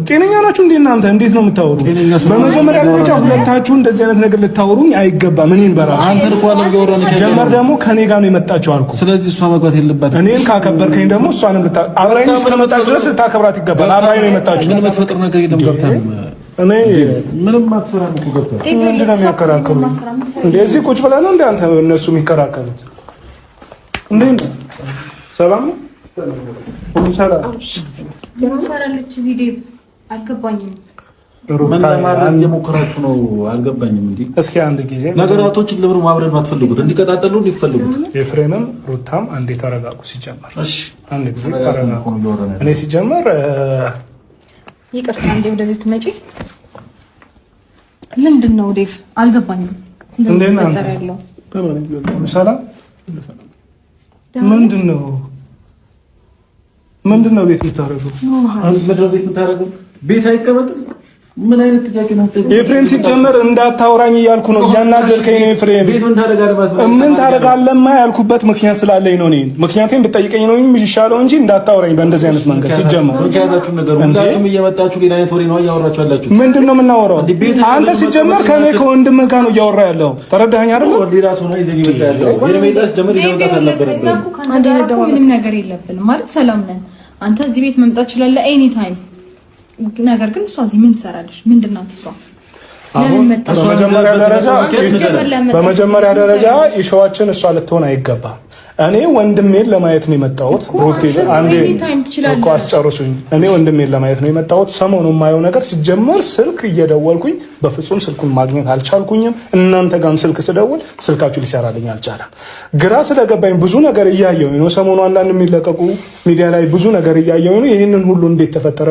ጤነኛ ናችሁ እንዴ እናንተ? እንዴት ነው የምታወሩ? በመጀመሪያ ደረጃ ሁለታችሁ እንደዚህ አይነት ነገር ልታወሩኝ አይገባም። እኔን በራሱ ሲጀመር ደግሞ ከኔ ጋር ነው የመጣችሁ አልኩ። ስለዚህ እሷ መግባት የለባትም። እኔን ካከበርከኝ ደግሞ እሷንም አብራኝ እስከመጣች ድረስ ልታከብራት ይገባል። አብራኝ ነው የመጣችሁ። ምንም የምትፈጥር ነገር የለም። ገብታ እኔ ምንም አትሰራም እኮ ገብታ። ምንድን ነው የሚያከራክሩኝ? እንደዚህ ቁጭ ብለህ ነው እንደ አንተ እነሱ የሚከራከሩት? እንዴት ነው? ሰላም ነው? ሁሉ ሰላም ትሰራለች እዚህ ዴቭ፣ አልገባኝም። ምን ለማድረግ እየሞከራችሁ ነው? አልገባኝም። እንዴ እስኪ አንድ ጊዜ ነገራቶችን ለምን ማብረድ ማትፈልጉት? እንዲቀጣጠሉ እንዲፈልጉት። ኤፍሬምም ሩታም አንዴ ተረጋጉ። ሲጀመር እሺ፣ አንድ ጊዜ ተረጋጉ። እኔ ሲጀመር ይቅርታ፣ አንዴ ወደዚህ ትመጪ። ምንድን ነው ዴቭ? አልገባኝም። እንዴት ነው ሰላም? ምንድን ነው ምንድን ነው ቤት የምታደርገው? ቤት የምታደርገው ቤት አይቀመጥም። ምን አይነት ጥያቄ ነው? ኤፍሬም ሲጀመር እንዳታወራኝ እያልኩ ነው፣ እያናገርከኝ ነው። ኤፍሬም ቤት ምን ታደርጋለህ? ምን ታደርጋለህማ ያልኩበት ምክንያት ስላለኝ ነው። እኔ ምክንያቴን ብጠይቀኝ ነው የሚሻለው እንጂ እንዳታወራኝ በእንደዚህ አይነት መንገድ። ሲጀመር ምክንያታችሁን ነገር ሁላችሁም እየመጣችሁ ሌላ አይነት ወሬ ነው እያወራችሁ ያላችሁ። ምንድን ነው የምናወራው? አንተ ሲጀመር ከእኔ ከወንድምህ ጋር ነው እያወራ ያለው። ተረዳኸኝ አይደል? ሌላ ሰው ነው ይዘህ እየመጣ ያለው። ጀመር ይዘህ አልነበረብህም። ምንም ነገር የለብንም ማለት ሰላም ነን። አንተ እዚህ ቤት መምጣት ትችላለህ any time። ነገር ግን እሷ እዚህ ምን ትሰራለች? ምንድን ናት እሷ? በመጀመሪያ ደረጃ issue ዋችን እሷ ልትሆን አይገባም። እኔ ወንድሜን ለማየት ነው የመጣሁት። ሩቴ አንዴ እኮ አስጨርሱኝ። እኔ ወንድሜን ለማየት ነው የመጣሁት። ሰሞኑን የማየው ነገር ሲጀመር ስልክ እየደወልኩኝ በፍጹም ስልኩን ማግኘት አልቻልኩኝም። እናንተ ጋርም ስልክ ስደውል ስልካችሁ ሊሰራልኝ አልቻለም። ግራ ስለገባኝ ብዙ ነገር እያየሁኝ ነው። ሰሞኑ አንዳንድ የሚለቀቁ ሚዲያ ላይ ብዙ ነገር እያየሁኝ ነው። ይህንን ሁሉ እንዴት ተፈጠረ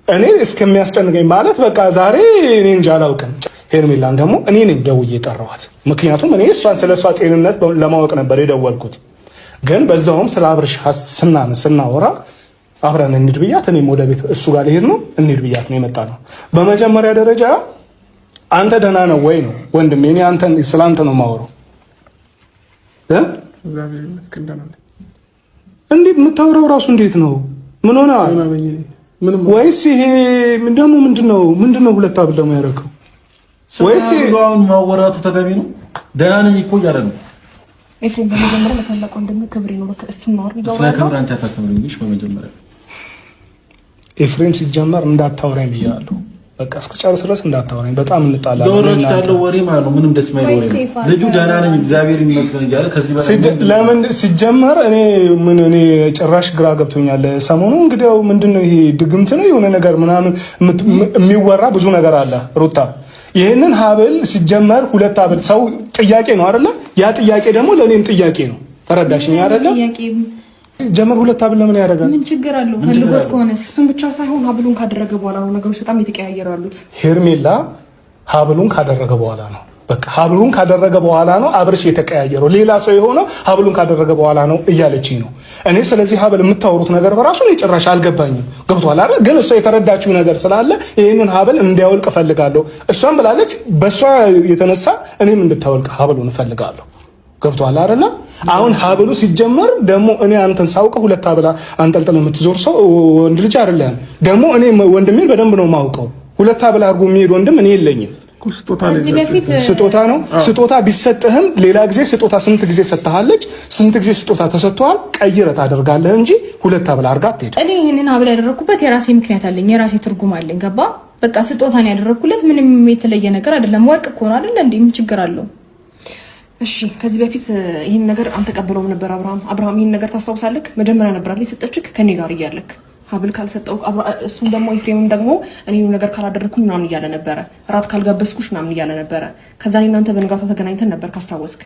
እኔ እስከሚያስጨንቀኝ ማለት በቃ ዛሬ እኔ እንጃ አላውቅም። ሄርሜላን ደግሞ እኔ ነኝ ደውዬ የጠራኋት። ምክንያቱም እኔ እሷን ስለ እሷ ጤንነት ለማወቅ ነበር የደወልኩት። ግን በዛውም ስለ አብርሽ ስናወራ አብረን እንሂድ ብያት እኔም ወደ ቤት እሱ ጋር ልሄድ ነው እንሂድ ብያት ነው የመጣ ነው። በመጀመሪያ ደረጃ አንተ ደህና ነው ወይ ነው ወንድሜ? እኔ አንተ ስለ አንተ ነው የማወራው። እንዴ የምታወራው ራሱ እንዴት ነው? ምን ሆነ? ወይስ ይሄ ደግሞ ምንድነው? ምንድነው ሁለት ሀብል ደግሞ ያደረገው? ወይስ አሁን ማወራቱ ተገቢ ነው? ደህና ነኝ እኮ እያለ ነው ኤፍሬም። በመጀመሪያ ለታላቅ ወንድምህ ክብር ይኖርህ። እሱን ነው አይደል? ስለ ክብር አንቺ አታስተምሪኝሽ። በመጀመሪያ ኤፍሬም ሲጀመር እንዳታወራኝ ብያለሁ። በቃ እስክጨርስ ድረስ እንዳታወራኝ። በጣም እንጣላለን። ለወራችሁ ያለው ወሬ ማለት ነው። ምንም ደስ የማይል ወሬ ነው። ልጁ ደህና ነኝ እግዚአብሔር ይመስገን እያለ ከዚህ በላይ ለምን ሲጀመር እኔ ምን እኔ ጭራሽ ግራ ገብቶኛል። ሰሞኑ እንግዲያው ምንድነው ይሄ ድግምት ነው የሆነ ነገር ምናምን የሚወራ ብዙ ነገር አለ ሩታ ይህንን ሀብል ሲጀመር ሁለት ሀብል ሰው ጥያቄ ነው አይደለ? ያ ጥያቄ ደግሞ ለእኔም ጥያቄ ነው። ተረዳሽኝ አይደለ? ጀመር ሁለት ሀብል ለምን ያደርጋል? ምን ችግር አለው? ፈልጎት ከሆነ እሱን ብቻ ሳይሆን ሀብሉን ካደረገ በኋላ ነው ነገሮች በጣም እየተቀያየሩ ያሉት። ሄርሜላ ሀብሉን ካደረገ በኋላ ነው በቃ ሀብሉን ካደረገ በኋላ ነው አብርሽ የተቀያየረው፣ ሌላ ሰው የሆነው ሀብሉን ካደረገ በኋላ ነው እያለችኝ ነው። እኔ ስለዚህ ሀብል የምታወሩት ነገር በራሱ እኔ ጭራሽ አልገባኝም። ገብቶሃል አይደል? ግን እሷ የተረዳችው ነገር ስላለ ይህንን ሀብል እንዲያወልቅ እፈልጋለሁ። እሷም ብላለች፣ በእሷ የተነሳ እኔም እንድታወልቅ ሀብሉን እፈልጋለሁ። ገብቶሃል አይደለ? አሁን ሀብሉ ሲጀመር ደግሞ እኔ አንተን ሳውቀው ሁለት ሀብል አንጠልጥል የምትዞር ሰው ወንድ ልጅ አይደለም። ደግሞ እኔ ወንድሜን በደንብ ነው የማውቀው። ሁለት ሀብል አድርጎ የሚሄድ ወንድም እኔ የለኝም። ስጦታ ነው። ስጦታ ቢሰጥህም ሌላ ጊዜ ስጦታ ስንት ጊዜ ሰጥሃለች፣ ስንት ጊዜ ስጦታ ተሰጥቷል። ቀይረህ ታደርጋለህ እንጂ ሁለት ሀብል አድርጋ አትሄድም። እኔ ይህንን ሀብል ያደረኩበት የራሴ ምክንያት አለኝ፣ የራሴ ትርጉም አለኝ። ገባ? በቃ ስጦታን ያደረኩለት ምንም የተለየ ነገር አይደለም። ወርቅ እኮ ነው አይደለ እንዴ? ምን ችግር አለው? እሺ ከዚህ በፊት ይህን ነገር አልተቀበለውም ነበር አብርሃም። አብርሃም ይህን ነገር ታስታውሳለህ? መጀመሪያ ነበር አይደል የሰጠችክ ከኔ ጋር እያለክ ሀብል ካልሰጠው እሱም ደግሞ ኤፍሬምም ደግሞ እኔ ነገር ካላደረግኩኝ ምናምን እያለ ነበረ። እራት ካልጋበዝኩሽ ምናምን እያለ ነበረ። ከዛ እኔ እናንተ በንጋታው ተገናኝተን ነበር ካስታወስክ።